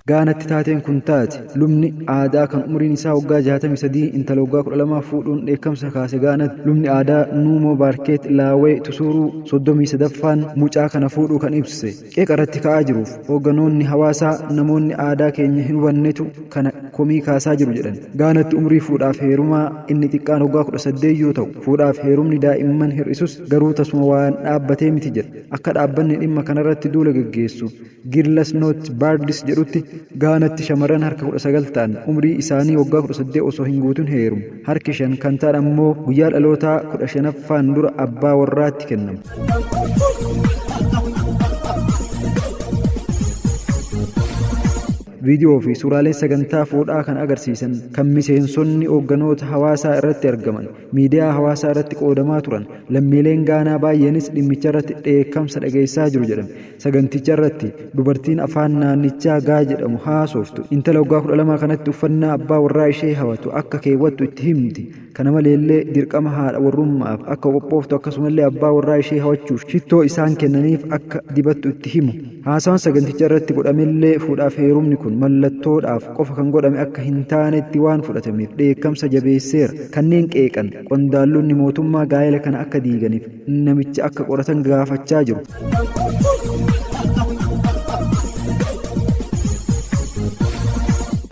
Gaanatti taateen kun taate. Lubni aadaa kan umriin isaa waggaa 63 intala waggaa 12 fuudhuun dheekkamsa kaase Gaanatti lubni aadaa Nuumoo Baarkeet Laawee Tusuuruu 33ffaan mucaa kana fuudhuu kan ibse. Qeeqa irratti ka'aa jiruuf hoogganoonni hawaasaa namoonni aadaa keenya hin hubannetu kana komii kaasaa jiru jedhan. Gaanatti umrii fuudhaaf heerumaa inni xiqqaan waggaa 18 yoo ta'u, fuudhaaf heerumni daa'imman hir'isus garuu tasuma waan dhaabbatee miti jedha. Akka dhaabbanni dhimma kanarratti duula geggeessu Girls Not Birds jedhutti Gaanatti shamarran harka 19 ta'an umrii isaanii waggaa 18 osoo hin guutin heerumu. Harki 5 kan ta'an ammoo guyyaa dhalootaa 15ffaan dura abbaa warraatti kennamu. Viidiyoo fi suuraaleen sagantaa fuudhaa kana agarsiisan kan miseensonni hoogganoota hawaasaa irratti argaman miidiyaa hawaasaa irratti qoodamaa turan. Lammiileen Gaanaa baay'eenis dhimmicharratti dheekkamsa dhageessisaa jiru jedhame. Saganticha irratti dubartiin afaan naannichaa Gaa jedhamu haasoftu intala waggaa 12 kanatti uffannaa abbaa warraa ishee hawatu akka keewwattu itti himti. Kana maleellee dirqama haadha warrummaaf akka qophooftu akkasumallee abbaa warraa ishee hawachuuf shittoo isaan kennaniif akka dibattu itti himu. Haasawaan saganticha irratti godhamellee fuudhaaf heerumni kun mallattoodhaaf qofa kan godhame akka hin taanetti waan fudhatameef dheekkamsa jabeesseera. Kanneen qeeqan qondaallonni mootummaa gaa'ela kana akka diiganiif namicha akka qoratan gaafachaa jiru.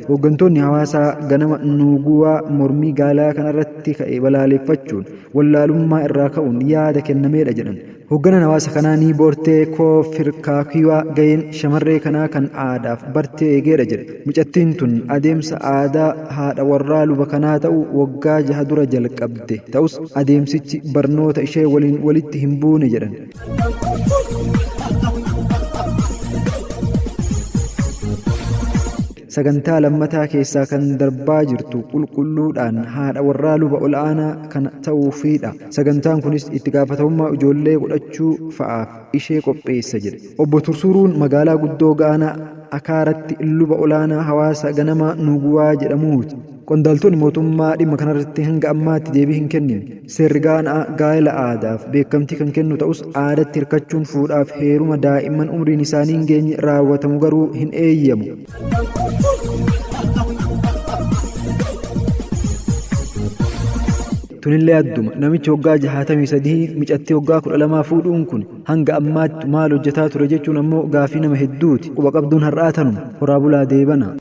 Hooggantoonni hawaasaa ganama Nuuguwaa mormii gaa'elaa kanarratti ka'e balaaleffachuun wallaalummaa irraa ka'uun yaada kennameedha jedhan. Hoogganaan hawaasa kanaa Niiboortee Koofirkaakiwaa gaheen shamarree kanaa kan aadaaf bartee eegeedha jedhe. Mucattiin tun adeemsa aadaa haadha warraa luba kanaa ta'uu waggaa jaha dura jalqabde. Ta'us adeemsichi barnoota ishee waliin walitti hin buune jedhan. Sagantaa lammataa keessaa kan darbaa jirtu qulqulluudhaan haadha warraa luba ol'aanaa kana ta'uufiidha. Sagantaan kunis itti gaafatamummaa ijoollee godhachuu fa'aaf ishee qopheessa jedhe. Obbo Tursuuruun magaalaa guddoo Gaanaa Akaaratti luba olaanaa hawaasa ganamaa Nuuguwaa jedhamuuti. Qondaaltonni mootummaa dhimma kanarratti hanga ammaatti deebii hin kennine. Seerri Gaanaa gaa'ela aadaaf beekamtii kan kennu ta'us aadatti hirkachuun fuudhaaf heeruma daa'imman umriin isaanii hin geenye raawwatamu garuu hin eeyyamu. Tunillee adduma. Namichi waggaa 63 micattii waggaa 12 fuudhuun kun hanga ammaatti maal hojjetaa ture jechuun ammoo gaafii nama hedduuti. Quba qabduun har'aa tanuma. Horaa bulaa deebana.